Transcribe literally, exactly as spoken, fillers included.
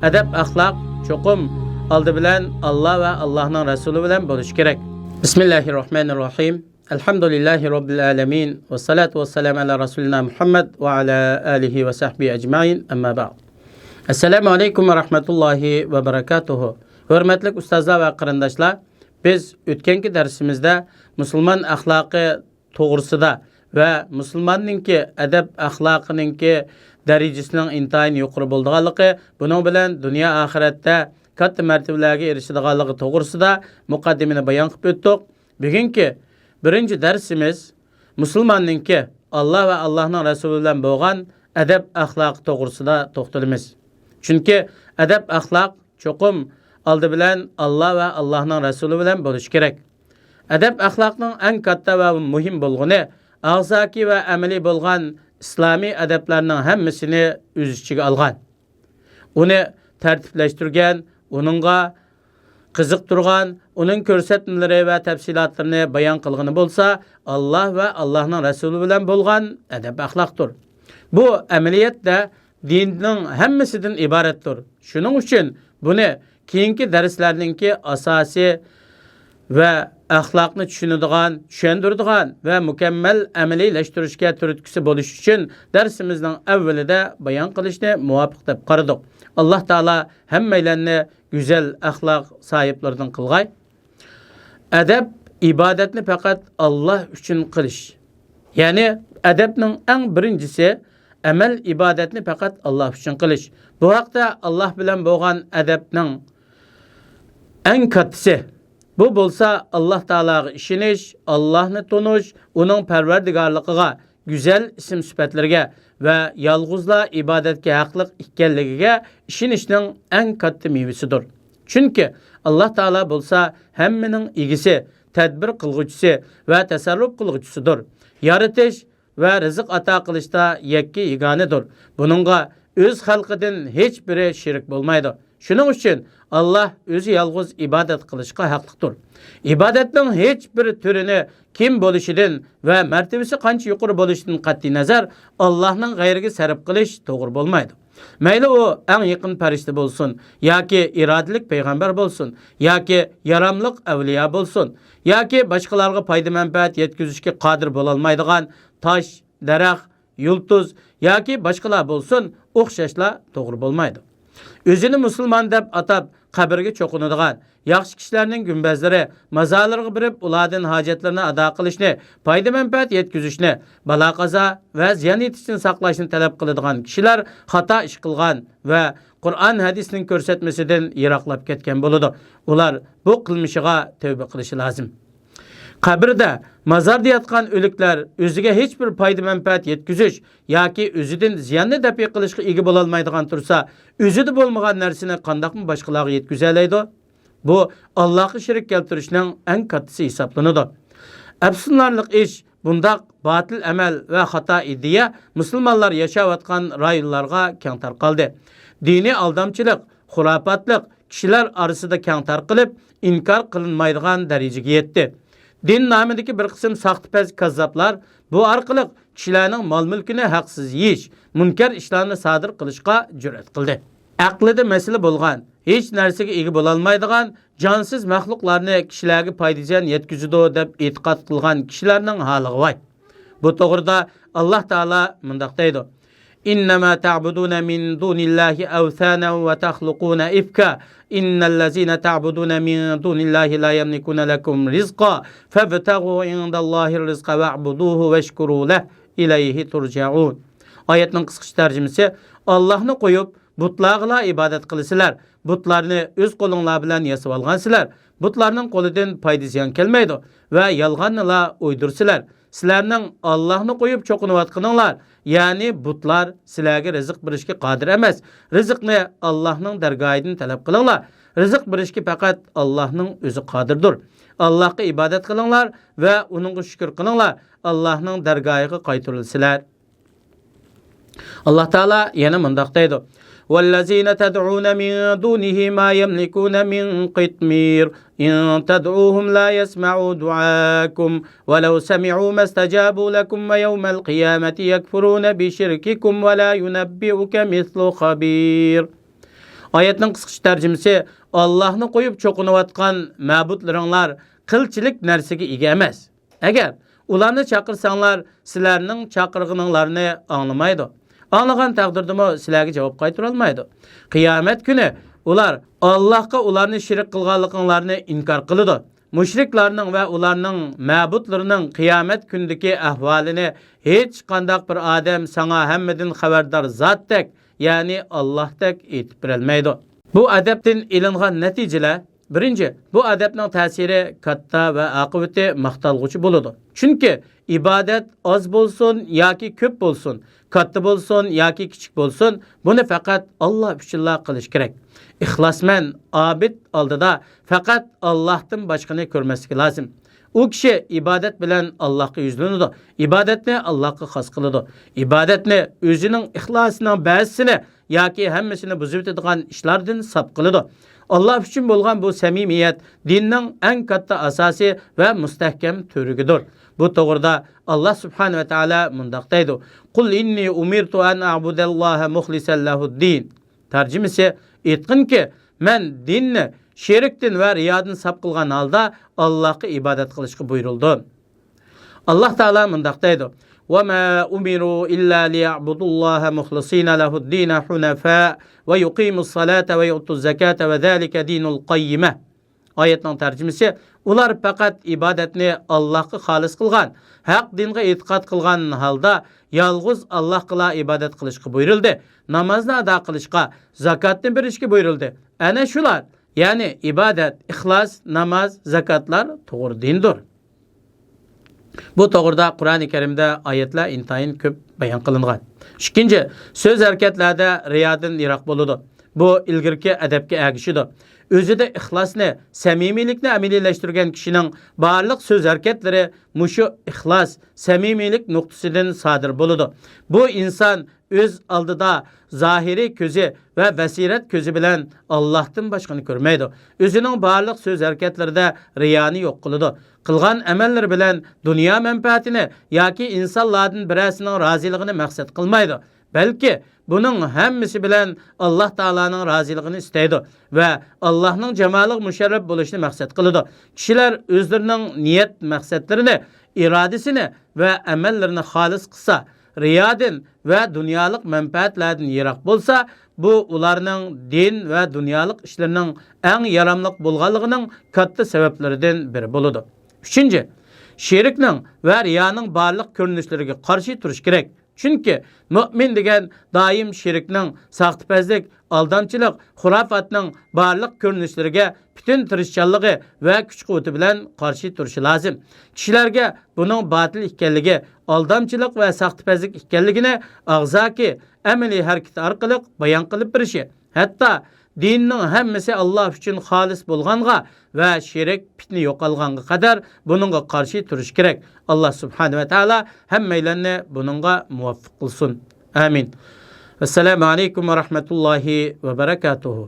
ئەدەپ-ئەخلاق چوقۇم ئالدى بىلەن ئاللا ۋە ئاللاھنىڭ رەسۇلى بىلەن بولۇشى كېرەك. بىسمىللاھىررەھمانىررەھىم. ئەلھەمدۇلىللاھى راببىل ئالەمىن. ۋەسسالاتۇ ۋەسسالامۇ ئالا رەسۇلىنا مۇھەممەد ۋە ئالا ئالىھى ۋە سەھبىھى ئەجمەئىن. ئەمما بەئد. ئەسسالامۇ ئەلەيكۇم ۋە رەھمەتۇللاھى ۋە بەرەكاتۇھۇ. ھۆرمەتلىك ئۇستازلار ۋە قېرىنداشلار، بىز ئۆتكەنكى دەرسىمىزدە مۇسۇلمان ئەخلاقى توغرىسىدا ۋە مۇسۇلماننىڭكى ئەدەپ-ئەخلاقىنىڭكى دەرىجىسىنىڭ ئىنتايىن يۇقىرى بولىدىغانلىقى، بۇنىڭ بىلەن دۇنيا ئاخىرەتتە كاتتا مەرتىۋىلەرگە ئېرىشىدىغانلىقى توغرىسىدا مۇقەددىمىنى بايان قىلىپ ئۆتتۇق. بۈگۈنكى بىرىنچى دەرسىمىز مۇسۇلماننىڭكى ئاللا ۋە ئاللاھنىڭ رەسۇلى بىلەن بولغان ئەدەپ-ئەخلاقى توغرىسىدا توختىلىمىز. چۈنكى ئەدەپ-ئەخلاق چوقۇم ئالدى بىلەن ئاللا ۋە ئاللاھنىڭ رەسۇلى بىلەن بولۇشى كېرەك. ئەدەپ-ئەخلاقنىڭ ئەڭ كاتتا ۋە مۇھىم بولغىنى ئاغزاكى ۋە ئەمەلىي بولغان ئىسلامىي ئەدەپلەرنىڭ ھەممىسىنى ئۆز ئىچىگە ئالغان، ئۇنى تەرتىپلەشتۈرگەن، ئۇنىڭغا قىزىقتۇرغان، ئۇنىڭ كۆرسەتمىلىرى ۋە تەپسىلاتلىرىنى بايان قىلغىنى بولسا، ئاللا ۋە ئاللاھنىڭ رەسۇلى بىلەن بولغان ئەدەپ-ئەخلاقتۇر. بۇ ئەمەلىيەتتە دىننىڭ ھەممىسىدىن ئىبارەتتۇر. شۇنىڭ ئۈچۈن بۇنى كېيىنكى دەرسلەرنىڭكى ئاساسى ۋە ئەخلاقنى چۈشىنىدىغان، چۈشەندۈرىدىغان ۋە مۇكەممەل ئەمەلىيلەشتۈرۈشكە تۈرتكىسى بولۇش ئۈچۈن دەرسىمىزنىڭ ئەۋۋىلىدە بايان قىلىشنى مۇۋاپىق دەپ قارىدۇق. ئاللا تائالا ھەممەيلەننى گۈزەل ئەخلاق ساھىبلىرىدىن قىلغاي. ئەدەپ، ئىبادەتنى پەقەت ئاللا ئۈچۈن قىلىش. يەنى ئەدەپنىڭ ئەڭ بىرىنچىسى ئەمەل ئىبادەتنى پەقەت ئاللا ئۈچۈن قىلىش. بۇ ھەقتە ئاللا بىلەن بولغان ئەدەپنىڭ ئەڭ كاتتىسى، بۇ بولسا ئاللا تائالاغا ئىشىنىش، ئاللانى تونۇش، ئۇنىڭ پەرۋەردىگارلىقىغا، گۈزەل ئىسىم-سۈپەتلىرىگە ۋە يالغۇزلا ئىبادەتكە ھەقلىق ئىكەنلىكىگە ئىشىنىشنىڭ ئەڭ كاتتا مېۋىسىدۇر. چۈنكى ئاللا تائالا بولسا ھەممىنىڭ ئىگىسى، تەدبىر قىلغۇچىسى ۋە تەسەررۇپ قىلغۇچىسىدۇر. يارىتىش ۋە رىزىق ئاتا قىلىشتا يەككە يېگانىدۇر. بۇنىڭغا ئۆز خەلقىدىن ھېچ بىرى شېرىك بولمايدۇ. شۇنىڭ ئۈچۈن ئاللا ئۆزى يالغۇز ئىبادەت قىلىشقا ھەقلىقتۇر. ئىبادەتنىڭ ھېچ بىر تۈرىنى كىم بولۇشىدىن ۋە مەرتىۋىسى قانچە يۇقىرى بولۇشىدىن قەتئىينەزەر، ئاللانىڭ غەيرىگە سەرپ قىلىش توغرا بولمايدۇ. مەيلى ئۇ ئەڭ يېقىن پەرىشتە بولسۇن، ياكى ئىرادىلىك پەيغەمبەر بولسۇن، ياكى ياراملىق ئەۋلىيا بولسۇن، ياكى باشقىلارغا پايدا-مەنپەئەت يەتكۈزۈشكە قادىر بولالمايدىغان تاش، دەرەخ، يۇلتۇز ياكى باشقىلار بولسۇن، ئوخشاشلا توغرا بولمايدۇ. ئۆزىنى مۇسۇلمان دەپ ئاتاپ، قەبرىگە چوقۇنىدىغان، ياخشى كىشىلەرنىڭ گۈمبەزلىرى، مازارلىرىغا بېرىپ، ئۇلاردىن ھاجەتلىرىنى ئادا قىلىشنى، پايدا-مەنپەئەت يەتكۈزۈشنى، بالا-قازا ۋە زىيان يېتىشتىن ساقلاشنى تەلەپ قىلىدىغان كىشىلەر خاتا ئىش قىلغان ۋە قۇرئان ھەدىسنىڭ كۆرسەتمىسىدىن يىراقلاپ كەتكەن بولىدۇ. ئۇلار بۇ قىلمىشىغا تەۋبە قىلىشى لازىم. قەبرىدە، مازاردا ياتقان ئۆلۈكلەر ئۆزىگە ھېچبىر پايدا-مەنپەئەت يەتكۈزۈش ياكى ئۆزىدىن زىياننى دەپئى قىلىشقا ئىگە بولالمايدىغان تۇرسا، ئۆزىدە بولمىغان نەرسىنى قانداقمۇ باشقىلارغا يەتكۈزەلەيدۇ؟ بۇ، ئاللاغا شېرىك كەلتۈرۈشنىڭ ئەڭ كاتتىسى ھېسابلىنىدۇ. ئەپسۇسلىنارلىق ئىش، بۇنداق باتىل ئەمەل ۋە خاتا ئىدىيە مۇسۇلمانلار ياشاۋاتقان رايونلارغا كەڭ تارقالدى. دىنىي ئالدامچىلىق، خۇراپاتلىق كىشىلەر ئارىسىدا كەڭ تارقىلىپ، ئىنكار قىلىنمايدىغان دەرىجىگە يەتتى. دىن نامىدىكى بىر قىسىم ساختىپەز كاززاپلار بۇ ئارقىلىق كىشىلەرنىڭ مال-مۈلكىنى ھەقسىز يېيىش، مۇنكەر ئىشلارنى سادىر قىلىشقا جۈرئەت قىلدى. ئەقلىدە مەسىلە بولغان، ھېچ نەرسىگە ئىگە بولالمايدىغان، جانسىز مەخلۇقلارنى كىشىلەرگە پايدا-زىيان يەتكۈزىدۇ دەپ ئېتىقاد قىلغان كىشىلەرنىڭ ھالىغا ۋاي! بۇ توغرىدا ئاللا تائالا مۇنداق دەيدۇ: إنما تعبدون من دون الله أوثانا وتخلقون إفكا إن الذين تعبدون من دون الله لا يملكون لكم رزقا فابتغوا عند الله الرزق واعبدوه واشكروا له إليه ترجعون. ئايەتنىڭ قىسقىچە تەرجىمىسى: ئاللاھنى قويۇپ، بۇتلارغىلا ئىبادەت قىلىسىلەر. بۇتلارنى ئۆز قولۇڭلار بىلەن ياسىۋالغانسىلەر. بۇتلارنىڭ قولىدىن پايدا-زىيان كەلمەيدۇ ۋە يالغاننىلا ئويدۇرىسىلەر. سىلەرنىڭ ئاللاھنى قويۇپ چوقۇنۇۋاتقىنىڭلار، يەنى بۇتلار سىلەرگە رىزىق بېرىشكە قادىر ئەمەس. رىزىقنى ئاللاھنىڭ دەرگاھىدىن تەلەپ قىلىڭلار. رىزىق بېرىشكە پەقەت ئاللاھنىڭ ئۆزى قادىردۇر. ئاللاھقا ئىبادەت قىلىڭلار ۋە ئۇنىڭغا شۈكۈر قىلىڭلار. ئاللاھنىڭ دەرگاھىغا قايتۇرۇلىسىلەر. ئاللا تائالا يەنە مۇنداق دەيدۇ: والذين تدعون من دونه ما يملكون من قطمير إن تدعوهم لا يسمعوا دعاءكم ولو سمعوا ما استجابوا لكم ويوم القيامة يكفرون بشرككم ولا ينبئك مثل خبير. ئايەتنىڭ قىسقىچە تەرجىمىسى، ئاللاھنى قويۇپ چوقۇنۇۋاتقان مەبۇدلىرىڭلار قىلچىلىك نەرسىگە ئىگە ئەمەس. ئەگەر ئۇلارنى چاقىرساڭلار، سىلەرنىڭ چاقىرغىنىڭلارنى ئاڭلىمايدۇ. ئاڭلىغان تەقدىردىمۇ سىلەرگە جاۋاب قايتۇرالمايدۇ. قىيامەت كۈنى ئۇلار ئاللاھقا ئۇلارنى شېرىك قىلغانلىقىڭلارنى ئىنكار قىلىدۇ. مۇشرىكلارنىڭ ۋە ئۇلارنىڭ مەبۇدلىرىنىڭ قىيامەت كۈنىدىكى ئەھۋالىنى ھېچقانداق بىر ئادەم ساڭا ھەممىدىن خەۋەردار زاتتەك، يەنى ئاللاھتەك ئېيتىپ بېرەلمەيدۇ. بۇ ئەدەپتىن ئېلىنغان نەتىجىلەر، بىرىنچى، بۇ ئەدەپنىڭ تەسىرى كاتتا ۋە ئاقىۋىتى ماختالغۇچى بولىدۇ. چۈنكى ئىبادەت ئاز بولسۇن ياكى كۆپ بولسۇن، كاتتا بولسۇن ياكى كىچىك بولسۇن، بۇنى پەقەت ئاللا ئۈچۈنلا قىلىش كېرەك. ئىخلاسمەن ئابىد ئالدىدا پەقەت ئاللاھتىن باشقىنى كۆرمەسلىكى لازىم. ئۇ كىشى ئىبادەت بىلەن ئاللاھقا يۈزلىنىدۇ، ئىبادەتنى ئاللاھقا خاس قىلىدۇ. ئىبادەتنى ئۆزىنىڭ ئىخلاسىنىڭ بەزىسىنى ياكى ھەممىسىنى بۇزۇۋېتىدىغان ئىشلاردىن ساپ قىلىدۇ. ئاللا ئۈچۈن بولغان بۇ سەمىمىيەت دىننىڭ ئەڭ كاتتا ئاساسى ۋە مۇستەھكەم تۈۋرۈكىدۇر. بۇ توغرىدا ئاللا سۇبھانەھۇ ۋە تائالا مۇنداق دەيدۇ: قل إني أمرت أن أعبد الله مخلصا له الدين. تەرجىمىسى، ئېيتقىنكى، مەن دىننى شېرىكتىن ۋە رىيادىن ساپ قىلغان ھالدا ئاللاھقا ئىبادەت قىلىشقا بۇيرۇلدۇم. ئاللا تائالا مۇنداق دەيدۇ: وما أمروا إلا ليعبدوا الله مخلصين له الدين حنفاء ويقيموا الصلاة ويؤتوا الزكاة وذلك دين القيمة. ئايەتنىڭ تەرجىمىسى، ئۇلار پەقەت ئىبادەتنى ئاللاھقا خالىس قىلغان، ھەق دىنغا ئېتىقاد قىلغان ھالدا يالغۇز ئاللاھقىلا ئىبادەت قىلىشقا بۇيرۇلدى، نامازنى ئادا قىلىشقا، زاكاتنى بېرىشكە بۇيرۇلدى. ئەنە شۇلار، يەنى ئىبادەت، ئىخلاس، ناماز، زاكاتلار توغرا دىندۇر. بۇ توغرىدا قۇرئانى كەرىمدە ئايەتلەر ئىنتايىن كۆپ بايان قىلىنغان. ئىككىنچى، سۆز ھەرىكەتلەردە رىيادىن يىراق بولىدۇ. بۇ ئىلگىرىكى ئەدەپكە ئەگىشىدۇ. ئۆزىدە ئىخلاسنى، سەمىمىيلىكنى ئەمەلىيلەشتۈرگەن كىشىنىڭ بارلىق سۆز ھەرىكەتلىرى مۇشۇ ئىخلاس، سەمىمىيلىك نۇقتىسىدىن سادىر بولىدۇ. بۇ ئىنسان ئۆز ئالدىدا زاھىرىي كۆزى ۋە بەسىرەت كۆزى بىلەن ئاللاھتىن باشقىنى كۆرمەيدۇ. ئۆزىنىڭ بارلىق سۆز ھەرىكەتلىرىدە رىيانى يوق قىلىدۇ. قىلغان ئەمەللىرى بىلەن دۇنيا مەنپەئەتىنى ياكى ئىنسانلاردىن بىرەرسىنىڭ رازىلىقىنى مەقسەت قىلمايدۇ، بەلكى بۇنىڭ ھەممىسى بىلەن ئاللا تائالانىڭ رازىلىقىنى ئىستەيدۇ ۋە ئاللانىڭ جامالىغا مۇشەررەپ بولۇشنى مەقسەت قىلىدۇ. كىشىلەر ئۆزلىرىنىڭ نىيەت مەقسەتلىرىنى، ئىرادىسىنى ۋە ئەمەللىرىنى خالىس قىلسا، رىيادىن ۋە دۇنيالىق مەنپەئەتلەردىن يىراق بولسا، بۇ ئۇلارنىڭ دىن ۋە دۇنيالىق ئىشلىرىنىڭ ئەڭ ياراملىق بولغانلىقىنىڭ كاتتا سەۋەبلىرىدىن بىرى بولىدۇ. ئۈچىنچى، شېرىكنىڭ ۋە رىيانىڭ بارلىق كۆرۈنۈشلىرىگە قارشى تۇرۇش كېرەك. چۈنكى مۆمىن دېگەن دائىم شېرىكنىڭ ساختىپەزلىك، ئالدامچىلىق، خۇراپاتنىڭ بارلىق كۆرۈنۈشلىرىگە پۈتۈن تىرىشچانلىقى ۋە كۈچ-قۇۋۋىتى بىلەن قارشى تۇرۇشى لازىم. كىشىلەرگە بۇنىڭ باتىل ئىكەنلىكى، ئالدامچىلىق ۋە ساختىپەزلىك ئىكەنلىكىنى ئاغزاكى ئەمەلىي ھەرىكىتى ئارقىلىق بايان قىلىپ بېرىشى، ھەتتا دىننىڭ ھەممىسى ئاللا ئۈچۈن خالىس بولغانغا ۋە شېرىك، پىتنە يوقالغانغا قەدەر بۇنىڭغا قارشى تۇرۇش كېرەك. ئاللا سۇبھانەھۇ ۋە تائالا ھەممەيلەننى بۇنىڭغا مۇۋەپپەق قىلسۇن. ئامىن. ئەسسالامۇ ئەلەيكۇم ۋە رەھمەتۇللاھى ۋە بەرەكاتۇھۇ.